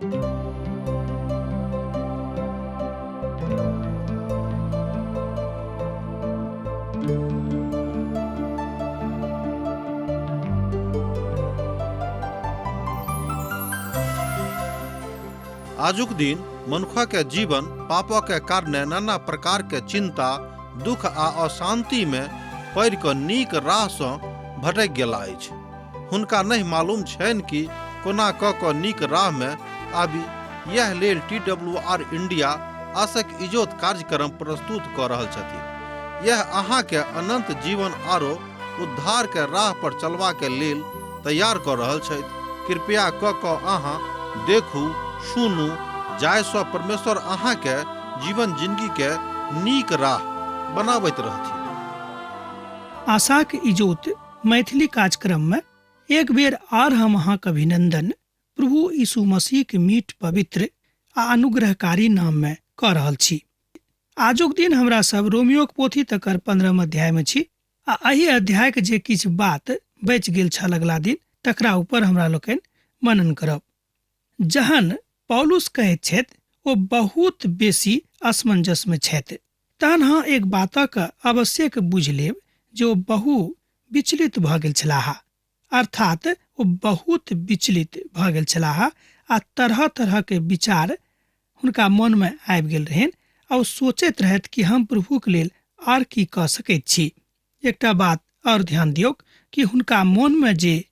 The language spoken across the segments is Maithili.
आजुक दिन मनुखक जीवन पापक कारणे नाना प्रकार के चिंता, दुख आ अशांति में पड़ि कऽ नीक राह सँ भटकि गेला अछि। हुनका नहि मालूम छनि कि कोना कऽ कऽ नीक राह में आबी। यैह लेल टी डब्ल्यू आर इंडिया आसक इजोत कार्यक्रम प्रस्तुत कऽ रहल छथिन। यैह अहाँ के अनंत जीवन आरो उद्धार के राह पर चलबा के लेल तैयार कऽ रहल छथि। कृपया कऽ कऽ अहाँ देखू, सुनू, जाहि सँ परमेश्वर अहाँ के जीवन जिनगी के नीक राह बनाबैत रहथिन। आशाक इजोत मैथिली कार्यक्रम में एक बेर आर हम अहाँक अभिनंदन प्रभु यीशु मसीह के मीठ पवित्र आ अनुग्रहकारी नाम में कऽ रहल छी। आजुक दिन हमरा सब रोमियोक पोथी तकर 15 अध्याय में छी आ एहि अध्याय के जे किछु बात बचि गेल छल अगला दिन तकरा ऊपर हमरा लोकनि मनन करब। जहन पौलुस कहैत छथि ओ बहुत बेसी असमंजस में छथि, तहन अहाँ एक बातक अवश्यक बुझि लेब जे ओ बहु विचलित भऽ गेल छलाह, अर्थात ओ बहुत विचलित भऽ गेल छलाह आ तरह तरह के विचार हुनका मन में आबि गेल रहनि आ ओ सोचैत रहथि कि हम प्रभुक लेल आर की कऽ सकैत छी। एकटा बात और ध्यान दियौक कि हुनका मन में जे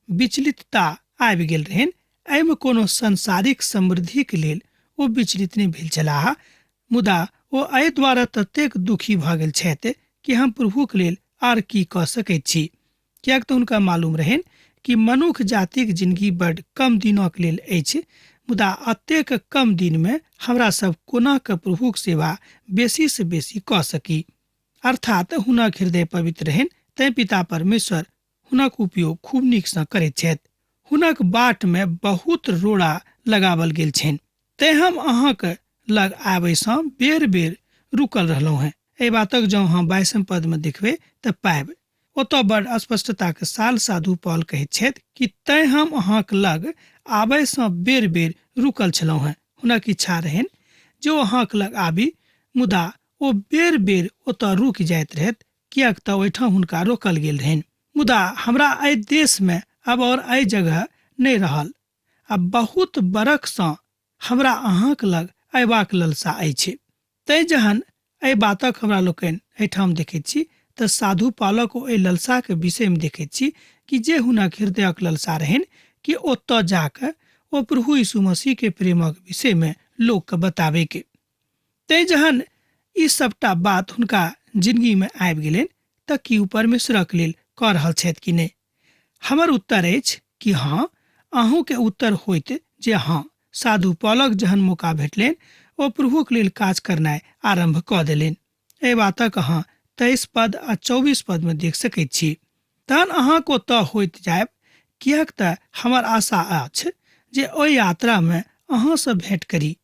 विचलितता आबि गेल रहनि एहिमे कोनो सांसारिक समृद्धिक लेल ओ विचलित नहि भेल छलाह, मुदा ओ एहि द्वारा ततेक दुखी भऽ गेल छथि कि हम प्रभुक लेल आर की कऽ सकैत छी, किएक तऽ हुनका मालूम रहनि कि मनुख जातिक जिनगी बड कम दिनक लेल अछि, मुदा एतेक कम दिनमे हमरा सब कोना कऽ प्रभुक सेवा बेसीसँ बेसी कऽ सकी। अर्थात हुनक हृदय पवित्र रहनि, तैं पिता परमेश्वर हुनक उपयोग खूब नीकसँ करैत छथि। हुनक बाटमे बहुत रोड़ा लगावल गेल छनि, तैं हम अहाँक लग आबयसँ बेर-बेर रुकल रहलहुँ हेँ। एहि बातक जँ अहाँ 22 पदमे देखबै तऽ पायब। ओतऽ बड़ स्पष्टताक साल साधु पॉल कहैत छथि कि तैं हम अहाँक लग आबयसँ बेर-बेर रुकल छलहुँ हेँ। हुनक इच्छा रहनि जे ओ अहाँक लग आबी, मुदा ओ बेर-बेर ओतऽ रुकि जाइत रहथि किएक तऽ ओहिठाम हुनका रोकल गेल रहनि। मुदा हमरा एहि देशमे आब आओर एहि जगह नहि रहल आ बहुत बरखसँ हमरा अहाँक लग अयबाक ललसा अछि। तैं जहन एहि बातक हमरा लोकनि एहिठाम देखैत छी तऽ साधु पालक ओहि ललसाक विषयमे देखैत छी कि जे हुनक हृदयक ललसा रहनि कि ओतऽ जा कऽ ओ प्रभु यीशु मसीहके प्रेमक विषयमे लोकके बताबैके। तैं जहन ई सबटा बात हुनका जिंदगी में आबि गेलनि तऽ की ओ परमेश्वरक लेल कऽ रहल छथि कि नहि? हमर उत्तर अछि कि हँ, अहूँ के उत्तर होइत जे हँ। साधु पौलक जहन मौका भेटलनि ओ प्रभुक लेल काज करनाइ आरंभ कऽ देलनि। एहि बातक अहाँ 23 पद आ 24 पद में देख सकैत छी। तहन अहाँक ओतऽ होइत जायब, किएक तऽ हमर आशा अछि जे ओहि यात्रा में अहाँ सँ भेंट करी।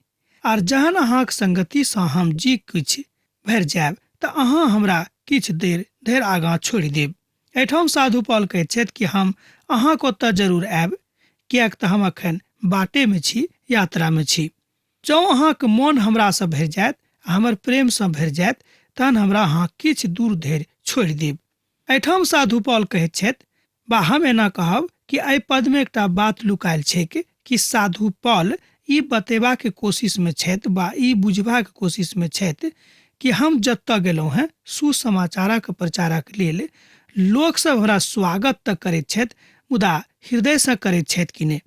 आर जहन अहाँक संगति सँ हम जी किछु भरि जायब तऽ अहाँ हमरा किछु देर धरि आगाँ छोड़ि देब। एहिठाम साधु पॉल कहैत छथि कि हम अहाँक ओतऽ जरूर आयब, किएक तऽ हम अखन बाटे में छी, यात्रा में छी। जँ अहाँक मोन हमरा सँ भरि जायत आ हमर प्रेम सँ भरि जायत, तहन हमरा अहाँ किछु दूर धरि छोड़ि देब। एहिठाम साधु पॉल कहैत छथि, बा हम एना कहब कि एहि पद में एकटा बात लुकायल छैक कि साधु पॉल ई बतेबाक कोशिश में छथि बा ई बुझबाक कोशिश में छथि कि हम जतऽ गेलहुँ हेँ सुसमाचारक प्रचारक लेल लोक सब हमरा स्वागत तऽ करैत छथि मुदा हृदय सँ करैत छथि कि नहि।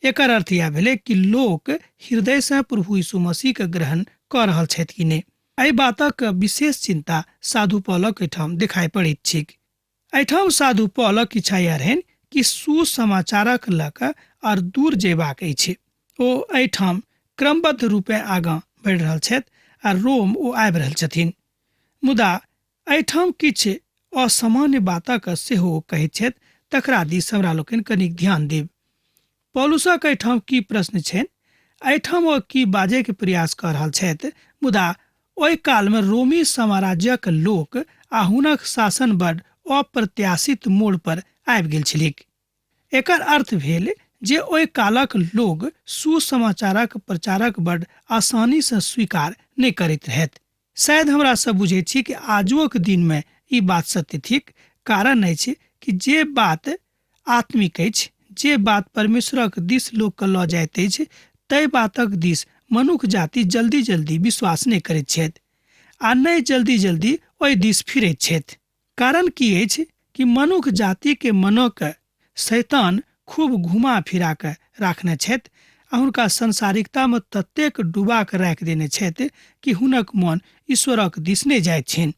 एकर अर्थ इएह भेलै कि लोक हृदय सँ प्रभु यीशु मसीह के ग्रहण कऽ रहल छथि कि नहि। एहि बातक विशेष चिंता साधु पॉलक एहिठाम देखाइ पड़ैत छैक। एहिठाम साधु पॉलक इच्छा इएह रहनि कि सुसमाचारक लऽ कऽ आर दूर जेबाक अछि। ओ एहिठाम क्रमबद्ध रूपेँ आगाँ बढ़ि रहल छथि आ रोम ओ आबि रहल छथिन। मुदा एहिठाम किछु असामान्य बातक सेहो ओ कहैत छथि, तकरा दिस हमरा लोकनि कनिक ध्यान देब। पौलुसक एहिठाम की प्रश्न छनि, एहिठाम ओ की बाजयके प्रयास कऽ रहल छथि, मुदा ओहि कालमे रोमी साम्राज्यक लोक आ हुनक शासन बड अप्रत्याशित मोड़ पर आबि गेल छलैक। एकर अर्थ भेल जे ओहि कालक लोग सुसमाचारक प्रचारक बड आसानी सँ स्वीकार नहि करैत रहथि। शायद हमरा सब बुझैत छी कि आजुक दिन में ई बात सत्य थिक। कारण अछि कि जे बात आत्मिक अछि, जे बात परमेश्वरक दिस लोक के लऽ जाइत अछि, ताहि बातक दिस मनुख जाति जल्दी जल्दी विश्वास नहि करैत छथि आ नहि जल्दी जल्दी ओहि दिस फिरैत छथि। कारण की अछि कि मनुख जाति के मनक शैतान खूब घुमा फिरा कऽ राखने छथि आ हुनका संसारिकता में ततेक डुबा कऽ राखि देने छथि कि हुनक मन ईश्वरक दिस नहि जाइत छनि।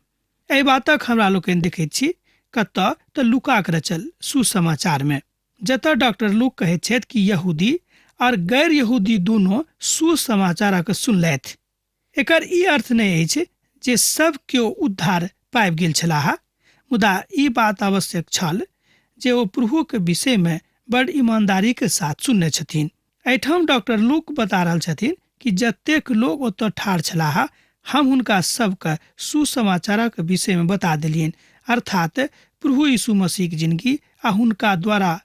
एहि बातक हमरा लोकनि देखैत छी कतऽ तऽ लुकाक रचल सुसमाचार में, जतऽ डॉक्टर लूक कहैत छथि कि यहूदी और गैर यहूदी दुनू सुसमाचारक सुनलथि। एकर ई अर्थ नहि अछि जे सब केओ उद्धार पाबि गेल छलाह, मुदा ई बात आवश्यक छल जे ओ प्रभुक विषय में बड़ ईमानदारी के साथ सुनने छथिन। एहिठाम डॉक्टर लूक बता रहल छथिन कि जतेक लोग ओतऽ ठाढ़ छलाह हम हुनका सबके सुसमाचारक विषय में बता देलियनि, अर्थात प्रभु यीशु मसीहक जिंदगी आ हुनका द्वारा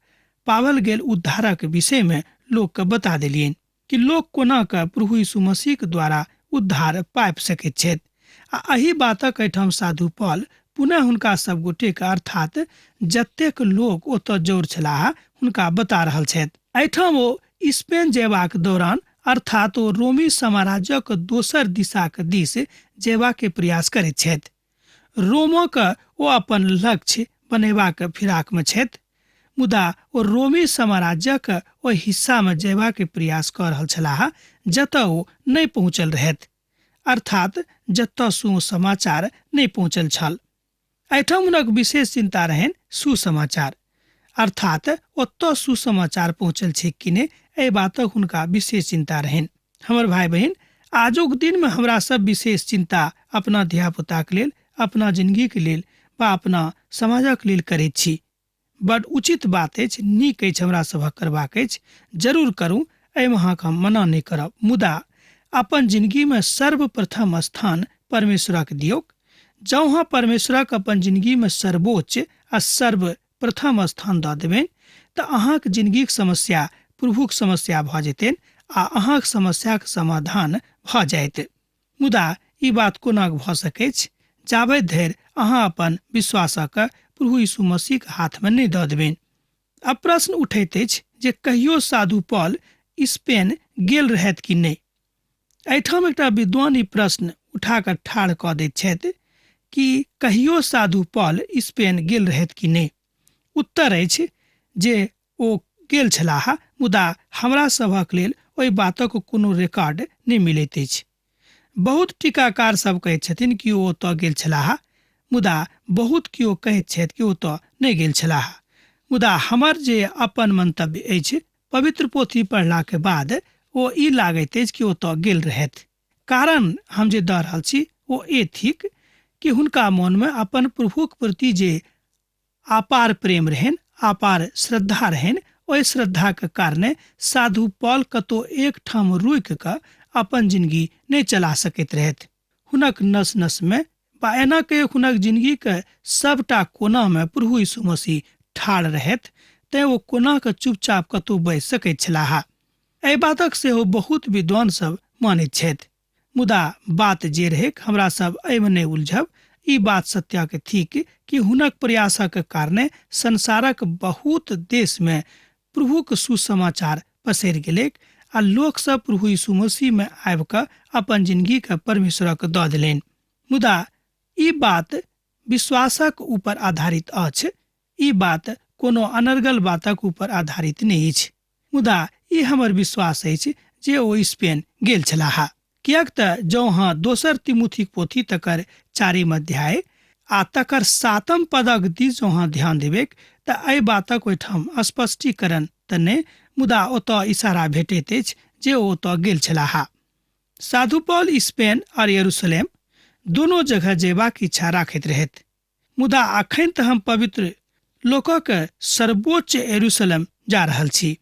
पावल गेल उद्धारक विषय में लोक के बता देलियनि कि लोक कोना के प्रभु यीशु मसीहक द्वारा उद्धार पाबि सकैत छथि। आ एहि बातक एहिठाम साधु पॉल पुनः हुनका सब गोटे के, अर्थात जतेक लोक ओतऽ जौर छलाह, हुनका बता रहल छथि। एहिठाम ओ स्पेन जयबाक दौरान, अर्थात ओ रोमी साम्राज्यक दोसर दिशाक दिस जयबाक प्रयास करैत छथि। रोमक ओ अपन लक्ष्य बनेबाक फिराक में छथि, मुदा ओ रोमी साम्राज्यक ओहि हिस्सा में जयबाक प्रयास कऽ रहल छलाह जतऽ ओ नहि पहुँचल रहथि, अर्थात जतऽ सुसमाचार नहि पहुँचल छल। एहिठाम हुनक विशेष चिंता रहनि सुसमाचार, अर्थात ओतऽ सुसमाचार पहुँचल छै कि नहि, एहि बातक हुनका विशेष चिंता रहनि। हमर भाई बहिन, आजुक दिन में हमरा सब विशेष चिंता अपना धियापुताक लेल, अपना जिंदगीके लेल वा अपना समाजक लेल करैत छी। बड उचित बात अछि, नीक अछि, हमरा सभक करबाक अछि, जरूर करू, एहिमे अहाँके हम मना नहि करब, मुदा अपन जिंदगीमे सर्वप्रथम स्थान परमेश्वरक दियौक। जँ अहाँ परमेश्वरक अपन जिंदगीमे सर्वोच्च आ सर्वप्रथम स्थान दऽ देबनि तऽ अहाँक जिंदगीक समस्या प्रभुक समस्या भऽ जेतनि आ अहाँक समस्याक समाधान भऽ जायत। मुदा ई बात कोना भऽ सकैछ जाबे धरि अहाँ अपन विश्वासक प्रभु यीशु मसीहक हाथमे नहि दऽ देबनि। अब प्रश्न उठैत अछि जे कहियो साधु पॉल स्पेन गेल रहथि कि नहि। एहिठाम एकटा विद्वान ई प्रश्न उठा कऽ ठाढ़ कऽ दैत छथि कि कहियो साधु पॉल स्पेन गेल रहथि कि नहि। उत्तर अछि जे ओ गेल छलाह, मुदा हमरा सभक लेल ओहि बातक कोनो रिकॉर्ड नहि मिलैत अछि। बहुत टीकाकार सब कहैत छथिन कि ओ ओतऽ गेल छलाह, मुदा बहुत केओ कहैत छथि कि ओतऽ नहि गेल छलाह। मुदा हमर जे अपन मंतव्य अछि, पवित्र पोथी पढ़लाके बाद ओ ई लागैत अछि कि ओतऽ गेल रहथि। कारण हम जे दऽ रहल छी ओ ए थिक कि हुनका मोनमे अपन प्रभुक प्रति जे अपार प्रेम रहनि, अपार श्रद्धा रहनि, ओहि श्रद्धाके कारणे साधु पॉल कतौ एक ठाम रुकि कऽ अपन जिंदगी नहि चला सकैत रहथि। हुनक नस नस में बा एना कहियो हुनक जिंदगी के सबटा कोना में प्रभु यीशु मसीह ठाढ़ रहथि, तें ओ कोना के चुपचाप कतौ बैस सकैत छलाह। एहि बातक सेहो बहुत विद्वान सब मानैत छथि। मुदा बात जे रहैक, हमरा सब एहिमे नहि उलझब। ई बात सत्यक थिक कि हुनक प्रयासक कारणे संसारक बहुत देश में प्रभुक सुसमाचार पसरि गेलैक आ लोक सब प्रभु यीशु मसीह में आबि कऽ अपन जिंदगी के परमेश्वरक दऽ देलनि। मुदा ई बात विश्वासक ऊपर आधारित अछि, ई बात कोनो अनर्गल बातक ऊपर आधारित नहि अछि। मुदा ई हमर विश्वास अछि जे ओ स्पेन गेल छलाह, किएक तऽ जँ अहाँ दोसर तिमुथिक पोथी तकर 4 अध्याय आ तकर 7 पदक दिस जँ अहाँ ध्यान देबैक तऽ एहि बातक ओहिठाम स्पष्टीकरण तऽ नहि, मुदा ओतऽ इशारा भेटैत अछि जे ओ ओतऽ गेल छलाह। साधु पॉल स्पेन और यरूशलेम दोनो जगह जयबाक इच्छा राखैत रहथि, मुदा अखन तऽ हम पवित्र लोकक सर्वोच्च यरूशलेम जा रहल छी,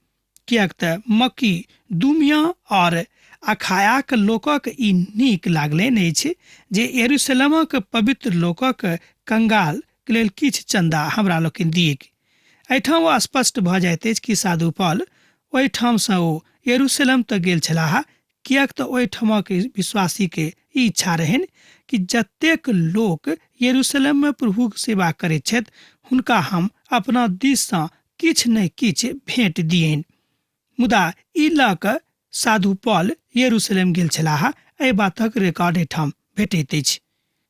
किएक तऽ मक्की दुमिया और अखायाक लोकक ई नीक लागलनि अछि जे यरूशलेमक पवित्र लोकक कंगाल के लेल किछु चंदा हमरा लोकनि दिएक। एहिठाम ओ स्पष्ट भऽ जाइत अछि कि साधु पॉल ओहिठामसँ ओ यरूशलेम तक गेल छलाह, किएक तऽ ओहिठामक विश्वासीके ई इच्छा रहनि कि जतेक लोक यरूशलेममे प्रभुक सेवा करैत छथि हुनका हम अपना दिससँ किछु ने किछु भेंट दियनि। मुदा ई लऽ कऽ साधु पॉल यरूशलेम गेल छलाह, एहि बातक रिकॉर्ड एहिठाम भेटैत अछि।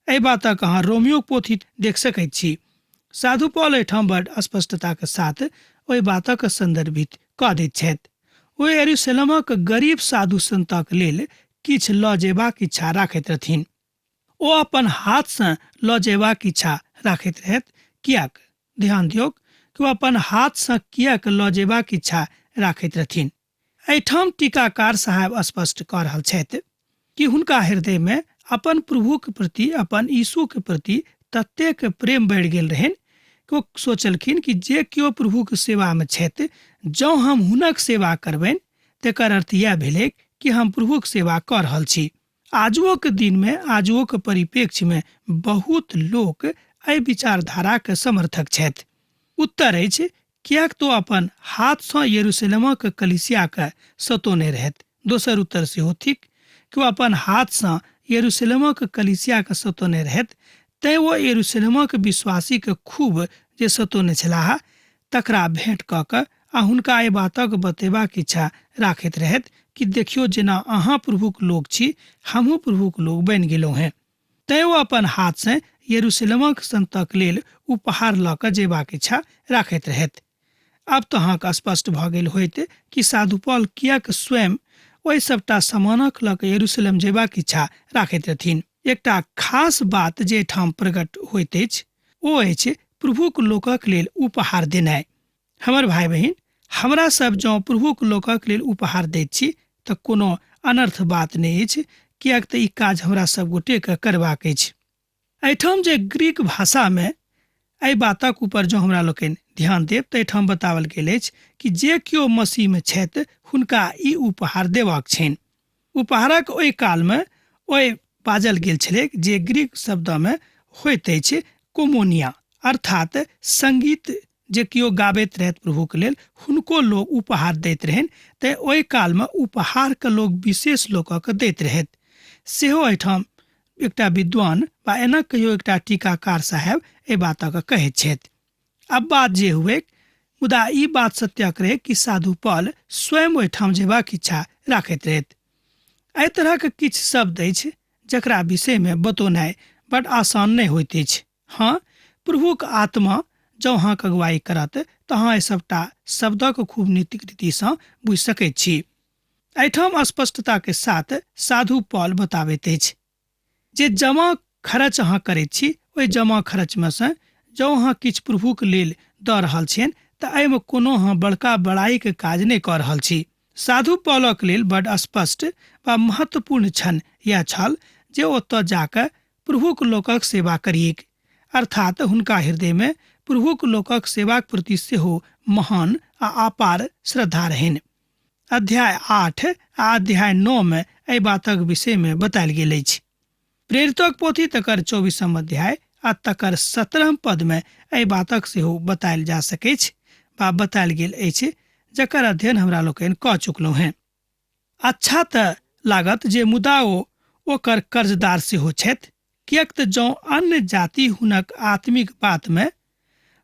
एहि बातक अहाँ रोमियोक पोथी देख सकैत छी। साधु पॉल एहिठाम बड स्पष्टताक साथ ओहि बातक संदर्भित कऽ दैत छथि। ओ यरूशलेमक गरीब साधु संतक लेल किछु लऽ जेबाक इच्छा राखैत रहथिन। ओ अपन हाथसँ लऽ जेबाक इच्छा राखैत रहथि। किएक? ध्यान दियौक कि ओ अपन हाथसँ किएक लऽ जेबाक इच्छा राखैत रहथिन। एहिठाम टीकाकार साहेब स्पष्ट कऽ रहल छथि कि हुनका हृदयमे अपन प्रभुक प्रति, अपन यीशुक प्रति ततेक प्रेम बढ़ि गेल रहनि कि ओ सोचलखिन कि जे केओ प्रभुक सेवामे छथि, जँ हम हुनक सेवा करबनि तेकर अर्थ इएह भेलै कि हम प्रभुक सेवा कऽ रहल छी। आजुओक दिनमे, आजुओक परिप्रेक्ष्यमे बहुत लोक एहि विचारधाराक समर्थक छथि। उत्तर अछि, किएक तऽ ओ अपन हाथसँ यरूशलेमक कलीसियाकेँ सतौने रहथि। दोसर उत्तर सेहो थिक कि ओ अपन हाथसँ यरूशलेमक कलीसियाकेँ सतौने रहथि, तेँ ओ यरूशलेमक विश्वासीकेँ खूब जे सतौने छलाह तकरा भेँट कऽ कऽ आ हुनका एहि बातक बतेबाक इच्छा राखैत रहथि कि देखियौ, जेना अहाँ प्रभुक लोक छी, हमहूँ प्रभुक लोक बनि गेलहुँ हेँ। तेँ ओ अपन हाथसँ यरूशलेमक संतक लेल उपहार लऽ कऽ जेबाक इच्छा राखैत रहथि। आब तऽ अहाँके स्पष्ट भऽ गेल होयत कि साधु पॉल किएक स्वयं ओहि सभटा सामानक लऽ कऽ यरूशलेम जेबाक इच्छा राखैत रहथिन। एकटा खास बात जे एहिठाम प्रकट होइत अछि ओ अछि प्रभुक लोकक लेल उपहार देनाइ। हमर भाय बहिन, हमरा सब जँ प्रभुक लोकक लेल उपहार दैत छी तऽ कोनो अनर्थ बात नहि अछि, किएक तऽ ई काज हमरा सब गोटेके करबाक अछि। एहिठाम जे ग्रीक भाषामे एहि बातक ऊपर जँ हमरा लोकनि ध्यान देब तऽ एहिठाम बताओल गेल अछि कि जे केओ मसीहमे छथि हुनका ई उपहार देबाक छनि। उपहारक ओहि कालमे ओहि बाजल गेल छलैक जे ग्रीक शब्दमे होइत अछि कोमोनिया, अर्थात संगीत जे केओ गाबैत रहथि प्रभुके लेल हुनको लोक उपहार दैत रहनि, तेँ ओहि कालमे उपहारके लोक विशेष लोकके दैत रहथि। सेहो एहिठाम एकटा विद्वान वा एना कहियो एकटा टीकाकार साहेब एहि बातके कहैत छथि। अब बात जे हुए, मुदा ई बात सत्यक रहै कि साधु पॉल स्वयं ओहिठाम जेबाक इच्छा राखैत रहथि। एहि तरहक किछु शब्द अछि जकरा विषयमे बतौनाइ बड आसान नहि होइत अछि। हँ, प्रभुक आत्मा जँ अहाँके अगुवाई करत तऽ अहाँ एहि सभटा शब्दक खूब नीतिक रीतिसँ बुझि सकैत छी। एहिठाम स्पष्टताके साथ साधु पॉल बताबैत अछि जे जमा खर्च अहाँ करैत छी ओहि जमा खर्चमे सँ जँ अहाँ किछु प्रभुक लेल दऽ रहल छियनि तऽ एहिमे कोनो अहाँ बड़का बड़ाइके काज नहि कऽ रहल छी। साधु पॉलक लेल बड स्पष्ट वा महत्वपूर्ण क्षण इएह छल जे ओतऽ जाकऽ प्रभुक लोकक सेवा करिऐक, अर्थात हुनका हृदयमे प्रभुक लोकक सेवाक प्रति सेहो महान आ अपार श्रद्धा रहनि। अध्याय 8 आ अध्याय 9 मे एहि बातक विषयमे बतायल गेल अछि। प्रेरितक पोथी तकर 24 अध्याय आ तकर 17 पदमे एहि बातक सेहो बतायल जा सकैछ वा बतायल गेल अछि, जकर अध्ययन हमरा लोकनि कऽ चुकलहुँ हेँ। अच्छा तऽ लागत जे मुदा ओ ओकर कर्जदार सेहो छथि, किएक तऽ जँ अन्य जाति हुनक आत्मिक बातमे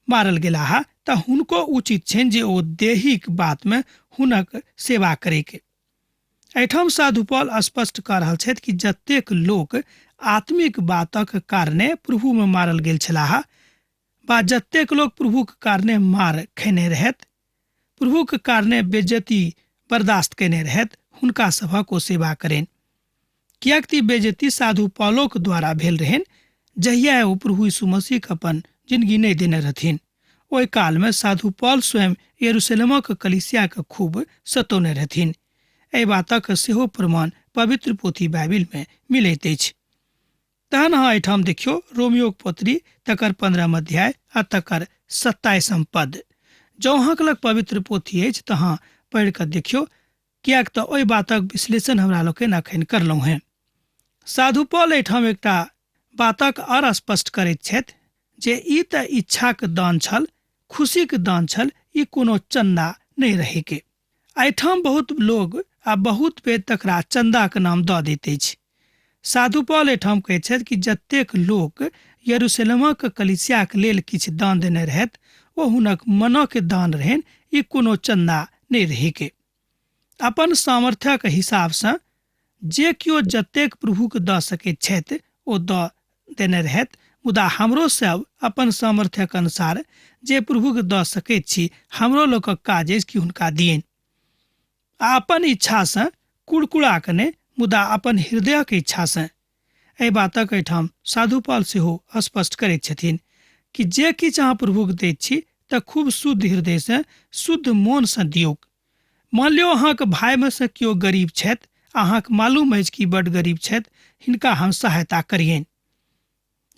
मारल गेलाह तऽ हुनको उचित छनि जे ओ देहिक बातमे हुनक सेवा करैक। एहिठाम साधु पॉल स्पष्ट कऽ रहल छथि कि जतेक लोक आत्मिक बातक कारणे प्रभुमे मारल गेल छलाह वा जतेक लोक प्रभुक कारणे मार खेने रहथि, प्रभुक कारणे बेज्जती बर्दाश्त केने रहथि, हुनका सभक ओ सेवा करनि। किएक तऽ ई बेज्जती साधु पॉलोक द्वारा भेल रहनि जहिया ओ प्रभु यीशु मसीहके अपन जिंदगी नहि देने रहथिन। ओहि कालमे साधु पॉल स्वयं यरूशलेमक कलीसियाके खूब सतौने रहथिन। एहि बातक सेहो प्रमाण पवित्र पोथी बाइबिलमे मिलैत अछि। तहन अहाँ एहिठाम देखियौ रोमियोक पत्री तकर 15 अध्याय आ तकर 27 पद। जँ अहाँके लग पवित्र पोथी अछि तऽ अहाँ पढ़ि कऽ देखियौ, किएक तऽ ओहि बातक विश्लेषण हमरा लोकनि अखन करलहुँ हेँ। साधु पॉल एहिठाम एकटा बातक आर स्पष्ट करैत छथि जे ई तऽ इच्छाक दान छल, खुशीक दान छल, ई कोनो चन्दा नहि रहैके। एहिठाम बहुत लोग आ बहुत बेर तकरा चन्दाक नाम दऽ दैत अछि। साधु पॉल एहिठाम कहैत छथि कि जतेक लोक यरूशलेमक कलीसियाक लेल किछु दान देने रहथि ओ हुनक मनक दान रहनि, ई कोनो चन्दा नहि रहैक। अपन सामर्थ्यक हिसाबसँ जे केओ जतेक प्रभुके दऽ सकैत छथि ओ दऽ देने रहथि, मुदा हमरो सब अपन सामर्थ्यक अनुसार जे प्रभुके दऽ सकैत छी हमरो लोकक काज अछि कि हुनका दियनि। आ अपन इच्छासँ कुड़कुड़ा कऽ नहि, मुदा अपन हृदयक इच्छासँ। एहि बातक एहिठाम साधु पाल सेहो स्पष्ट करैत छथिन कि जे किछु अहाँ प्रभुके दैत छी तऽ खूब शुद्ध हृदयसँ शुद्ध मोनसँ दियौक। मान लियौ अहाँके भाइमे सँ केओ गरीब छथि, अहाँके मालूम अछि कि बड्ड गरीब छथि, हिनका हम सहायता करियनि।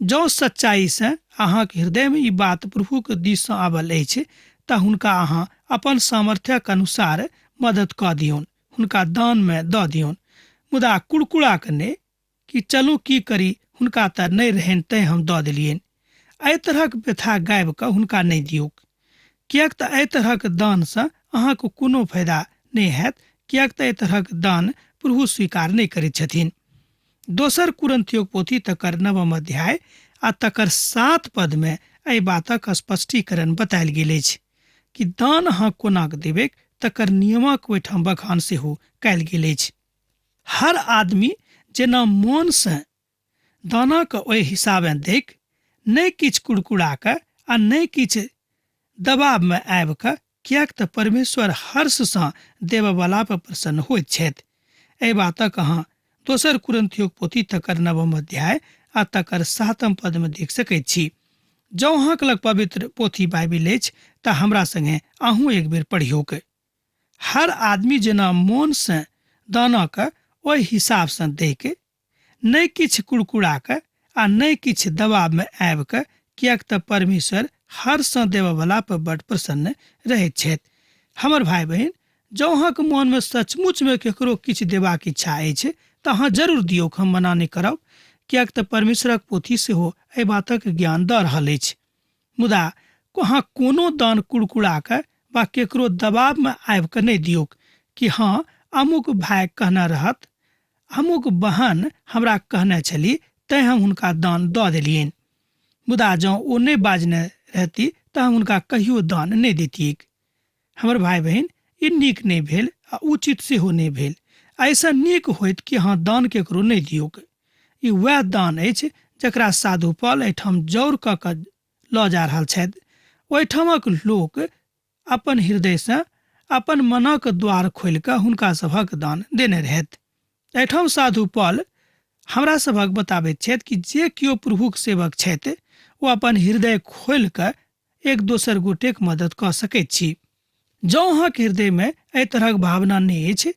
जँ सच्चाइसँ अहाँके हृदयमे ई बात प्रभुके दिससँ आबल अछि तऽ हुनका अहाँ अपन सामर्थ्यक अनुसार मदद कऽ दियौन, हुनका दानमे दऽ दियौन, मुदा कुड़कुड़ा कऽ नहि कि चलू की करी, हुनका तऽ नहि रहनि तैँ हम दऽ देलियनि। एहि तरहक व्यथा गाबि कऽ हुनका नहि दियौक, किएक तऽ एहि तरहक दानसँ अहाँके कोनो फायदा नहि हैत, किएक तऽ एहि तरहक दान प्रभु स्वीकार नहि करैत छथिन। दोसर कुरिन्थियोक पोथी तकर 9 अध्याय आ तकर 7 पदमे एहि बातक स्पष्टीकरण बतायल गेल अछि कि दान अहाँ कोना कऽ देबैक तकर नियमक ओहिठाम बखान सेहो कयल गेल अछि। हर आदमी जेना मोनसँ दानाक ओहि हिसाबे दैक, नहि किछु कुड़कुड़ा कऽ आ नहि किछु दबावमे आबि कऽ, किएक तऽ परमेश्वर हर्षसँ देबयवला पर प्रसन्न होइत छथि। एहि बातक अहाँ दोसर कुरिन्थियोक पोथी तकर 9 अध्याय आ तकर 7 पदमे देख सकैत छी। जँ अहाँके लग पवित्र पोथी बाइबिल अछि तऽ हमरा संगे अहूँ एक बेर पढ़ियौक। हर आदमी जेना मोनसँ दानाक ओहि हिसाबसँ दैक, नहि किछु कुड़कुड़ा कऽ आ नहि किछु दबावमे आबि कऽ, किएक तऽ परमेश्वर हरसँ देबयवला पर बड्ड प्रसन्न रहैत छथि। हमर भाय बहिन, जँ अहाँके मोनमे सचमुचमे केकरो किछु देबाक इच्छा अछि तऽ अहाँ जरूर दियौक, हम मना नहि करब, किएक तऽ परमेश्वरक पोथी सेहो एहि बातक ज्ञान दऽ रहल अछि। मुदा अहाँ कोनो दान कुड़कुड़ा कऽ वा केकरो दबावमे आबि कऽ नहि दियौक कि हँ अमुक भाय कहने रहत, अमुक बहन हमरा कहने छली तैँ हम हुनका दान दऽ देलियनि, मुदा जँ ओ नहि बाजने रहती तऽ हम हुनका कहियो दान नहि दैतियैक। हमर भाय बहिन, ई नीक नहि भेल आ उचित सेहो नहि भेल। एहिसँ नीक होइत कि अहाँ दान केकरो नहि दियौक। ई वएह दान अछि जकरा साधु पॉल एहिठाम जौर कऽ कऽ लऽ जा रहल छथि। ओहिठामक लोक अपन हृदयसँ अपन मनक द्वार खोलि कऽ हुनका सभक दान देने रहथि। एहिठाम साधु पॉल हमरा सभक बताबैत छथि कि जे केओ प्रभुक सेवक छथि ओ अपन हृदय खोलि कऽ एक दोसर गोटेक मदद कऽ सकैत छी। जँ अहाँके हृदयमे एहि तरहक भावना नहि अछि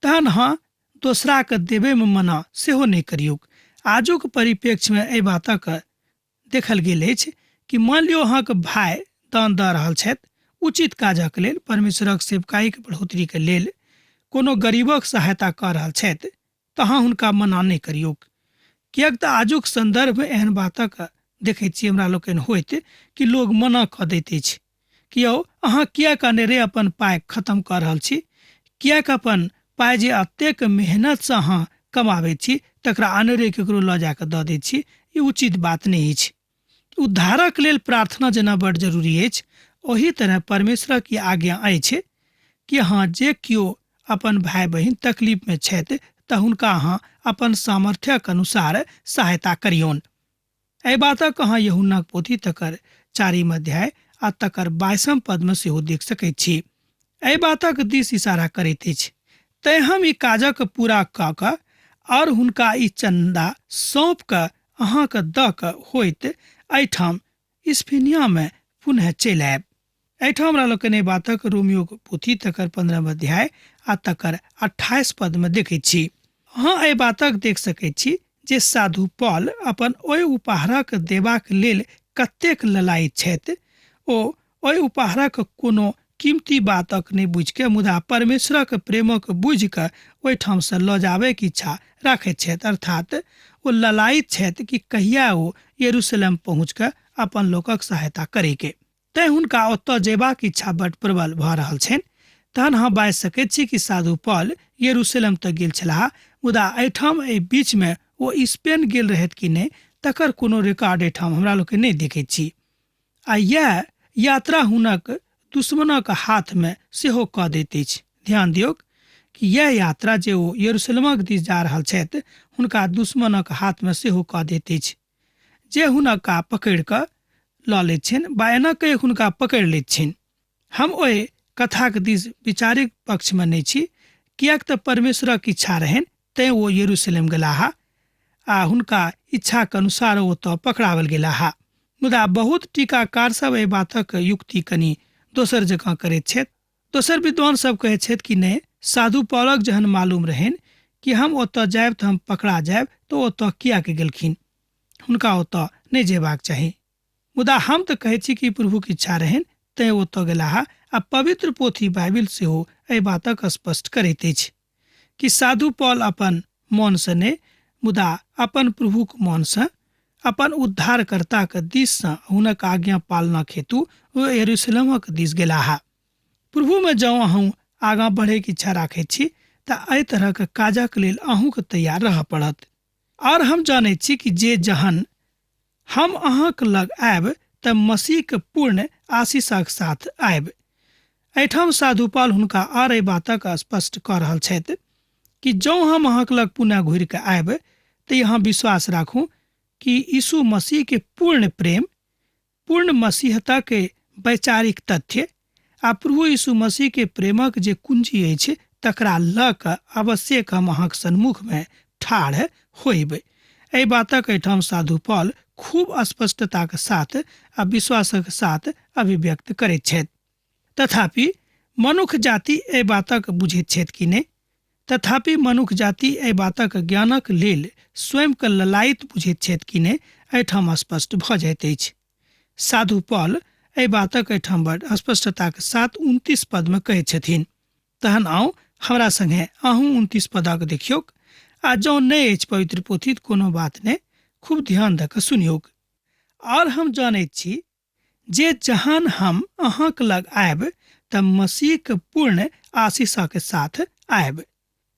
तहन अहाँ दोसराके देबयमे मना सेहो नहि करियौक। आजुक परिप्रेक्ष्यमे एहि बातक देखल गेल अछि कि मान लियौ अहाँके भाय दान दऽ रहल छथि उचित काजक लेल, परमेश्वरक सेवकाईके बढ़ोतरीके लेल, कोनो गरीबक सहायता कऽ रहल छथि तऽ अहाँ हुनका मना नहि करियौक, किएक तऽ आजुक सन्दर्भमे एहन बातक देखै छी हमरा लोकनि होइत कि लोग मना कऽ दैत अछि कि यौ अहाँ किएक अनेरे अपन पाइ खत्म कऽ रहल छी, किएक अपन पाइ जे एतेक मेहनतसँ अहाँ कमाबै छी तकरा अनेरे केकरो लऽ जाकऽ दऽ दैत छी, ई उचित बात नहि अछि। उद्धारक लेल प्रार्थना जेना बड्ड जरूरी अछि ओही तरह परमेश्वरक ई आज्ञा अछि कि अहाँ जे केओ अपन भाय बहिन तकलीफमे छथि तऽ हुनका अहाँ अपन सामर्थ्यक अनुसार सहायता करियौन। एहि बातक अहाँ यूहन्नाक पोथी तकर 4 अध्याय आ तकर 22 पदमे सेहो देख सकैत छी। एहि बातक दिस इशारा करैत अछि, तैं हम ई काजक पूरा कऽ कऽ और हुनका ई चन्दा सौंप कऽ अहाँके दऽ कऽ होइत एहिठाम स्फिनियामे पुनः चलि आयब। एहिठाम हमरा लोकनि एहि बातक रोमियोक पोथी तकर 15 अध्याय आ तकर 28 पदमे देखैत छी। अहाँ एहि बातक देख सकैत छी जे साधु पॉल अपन ओहि उपहारक देबाक लेल कतेक ललायित छथि। ओ ओहि उपहारक कोनो कीमती बातक नहि बुझिके मुदा परमेश्वरक प्रेमक बुझिके ओहिठामसँ लऽ जाबयके इच्छा राखैत छथि। अर्थात ओ ललायित छथि कि कहिया ओ यरूशलेम पहुँच कऽ अपन लोकक सहायता करैके, तैं हुनका ओतऽ जयबाक इच्छा बड प्रबल भऽ रहल छनि। तहन हम बाजि सकैत छी कि साधु पॉल यरूशलेम तक गेल छलाह, मुदा एहिठाम एहि बीचमे ओ स्पेन गेल रहथि कि नहि तकर कोनो रिकॉर्ड एहिठाम हमरा लोकनि नहि देखैत छी। आ इएह यात्रा हुनक दुश्मनक हाथमे सेहो कऽ दैत अछि। ध्यान दियौक कि इएह यात्रा जे ओ यरूशलेमक दिस जा रहल छथि हुनका दुश्मनक हाथमे सेहो कऽ दैत अछि, जे हुनका पकड़ि कऽ लऽ लैत छनि वा एना कहि हुनका पकड़ि लैत छनि। हम ओहि कथाक दिस विचारिक पक्षमे नहि छी, किएक तऽ परमेश्वरक इच्छा रहनि तेँ ओ यरूशलेम गेलाह आ हुनका इच्छाक अनुसार ओ ओतऽ पकड़ाओल गेलाह। मुदा बहुत टीकाकार सब एहि बातक युक्ति कनि दोसर जकाँ करैत छथि। दोसर विद्वान सब कहैत छथि कि नहि, साधु पौलक जहन मालूम रहनि कि हम ओतऽ जायब तऽ हम पकड़ा जायब तऽ ओतऽ किएक गेलखिन, हुनका ओतऽ नहि जेबाक चाही। मुदा हम तऽ कहैत छी कि प्रभुक इच्छा रहनि तेँ ओतऽ गेलाह आ पवित्र पोथी बाइबिल सेहो एहि बातक स्पष्ट करैत अछि कि साधु पॉल अपन मोनसँ नहि मुदा अपन प्रभुक मोनसँ अपन उद्धारकर्ताक दिससँ हुनक आज्ञा पालनक हेतु ओ यरूशलेमक दिस गेलाह। प्रभुमे जँ अहूँ आगाँ बढ़ैके इच्छा राखैत छी तऽ एहि तरहक काजक लेल अहूँके तैयार रहऽ पड़त। आओर हम जानैत छी कि जे जहन हम अहाँक लग आयब तऽ मसीहके पूर्ण आशीषक साथ आयब। एहिठाम साधुपाल हुनका आर एहि बातक स्पष्ट कऽ रहल छथि कि जँ हम अहाँक लग पुनः घुरि कऽ आयब तऽ अहाँ विश्वास राखू कि यीशु मसीहके पूर्ण प्रेम, पूर्ण मसीहताके वैचारिक तथ्य आ प्रभु यीशु मसीहके प्रेमक जे कुंजी अछि तकरा लऽ कऽ अवश्यक हम अहाँक सन्मुखमे ठाढ़ होइब। एहि बातक एहिठाम साधु पॉल खूब स्पष्टताक साथ आ विश्वासक साथ अभिव्यक्त करैत छथि। तथापि मनुख जाति एहि बातक बुझैत छथि कि नहि? तथापि मनुख जाति एहि बातक ज्ञानक लेल स्वयंके ललायित बुझैत छथि कि नहि, एहिठाम स्पष्ट भऽ जाइत अछि। साधु पॉल एहि बातक एहिठाम बड़ स्पष्टताक साथ 29 पदमे कहैत छथिन। तहन आउ हमरा संगे अहूँ 29 पदक देखियौक, आ जँ नहि अछि पवित्र पोथी तऽ कोनो बात नहि, खूब ध्यान दऽ कऽ सुनियौक। आओर हम जानैत छी जे जहन हम अहाँक लग आयब तऽ मसीहक पूर्ण आशीषक साथ आयब।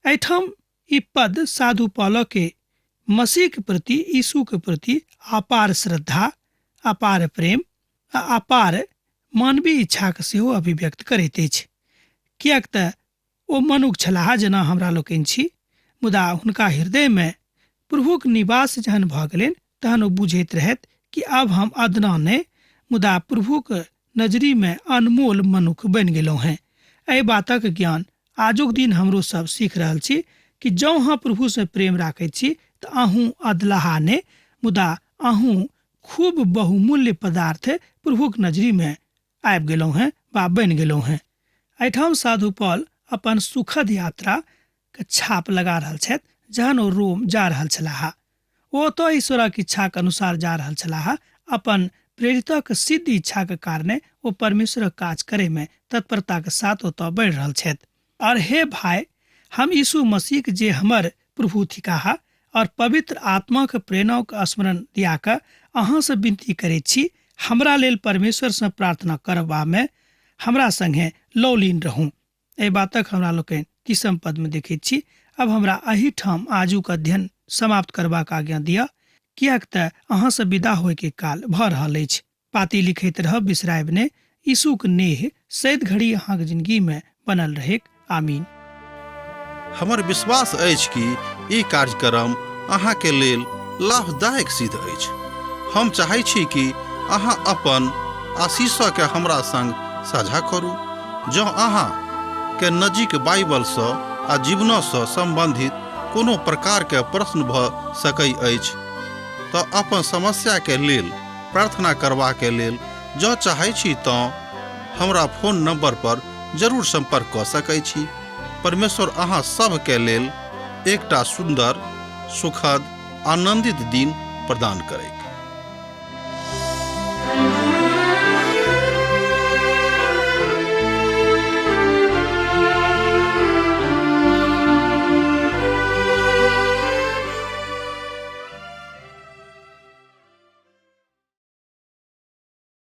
एहिठाम ई पद साधु पॉलके मसीहके प्रति, यीशुके प्रति अपार श्रद्धा, अपार प्रेम आ अपार मानवीय इच्छाके सेहो अभिव्यक्त करैत अछि। किएक तऽ ओ मनुख छलाह जेना हमरा लोकनि छी, मुदा हुनका हृदयमे प्रभुक निवास जहन भऽ गेलनि तहन ओ बुझैत रहथि कि आब हम अदना नहि मुदा प्रभुक नजरिमे अनमोल मनुख बनि गेलहुँ हेँ। एहि बातक ज्ञान आजुक दिन हमरो सब सीख रहल छी कि जँ अहाँ प्रभुसँ प्रेम राखैत छी तऽ अहूँ अदलाहा नहि मुदा अहूँ खूब बहुमूल्य पदार्थ प्रभुक नजरिमे आबि गेलहुँ हेँ वा बनि गेलहुँ हेँ। एहिठाम साधु पॉल अपन सुखद यात्राके छाप लगा रहल छथि जहन ओ रोम जा रहल छलाह। ओ ओतऽ ईश्वरक इच्छाक अनुसार जा रहल छलाह। अपन प्रेरितक सिद्ध इच्छाक कारणे ओ परमेश्वरक काज करैमे तत्परताक साथ ओतऽ बढ़ि रहल छथि। और हे भाय, हम यीशु मसीहक जे हमर प्रभु थिकाह और पवित्र आत्माक प्रेरणाक स्मरण दिया कऽ अहाँसँ विनती करैत छी, हमरा लेल परमेश्वरसँ प्रार्थना करबामे हमरा संगे लौलीन रहू। एहि बातक हमरा लोकनि तीसम पदमे देखैत छी। अब हमरा एहिठाम आजुक अध्ययन समाप्त करबाक आज्ञा दिअ, किएक तऽ अहाँसँ विदा होइके काल भऽ रहल अछि। पाती लिखैत रहब बिसरायब ने। यीशुक नेह सैद घड़ी अहाँक जिंदगी में बनल रहेक। आमीन। हमर विश्वास अछि कि ई कार्यक्रम अहाँके लेल लाभदायक सिद्ध अछि। हम चाहै छी कि अहाँ अपन आशीषके हमरा संग साझा करू। जँ अहाँ के नजीक बाइबलसँ आ जीवनसँ सम्बन्धित कोनो प्रकारके प्रश्न भऽ सकै अछि तऽ अपन समस्याके लेल प्रार्थना करबाके लेल जँ चाहै छी तँ हमरा फोन नंबर पर जरूर संपर्क कऽ सकै छी। परमेश्वर अहाँ सभके लेल एकटा सुन्दर, सुखद, आनंदित दिन प्रदान करैत।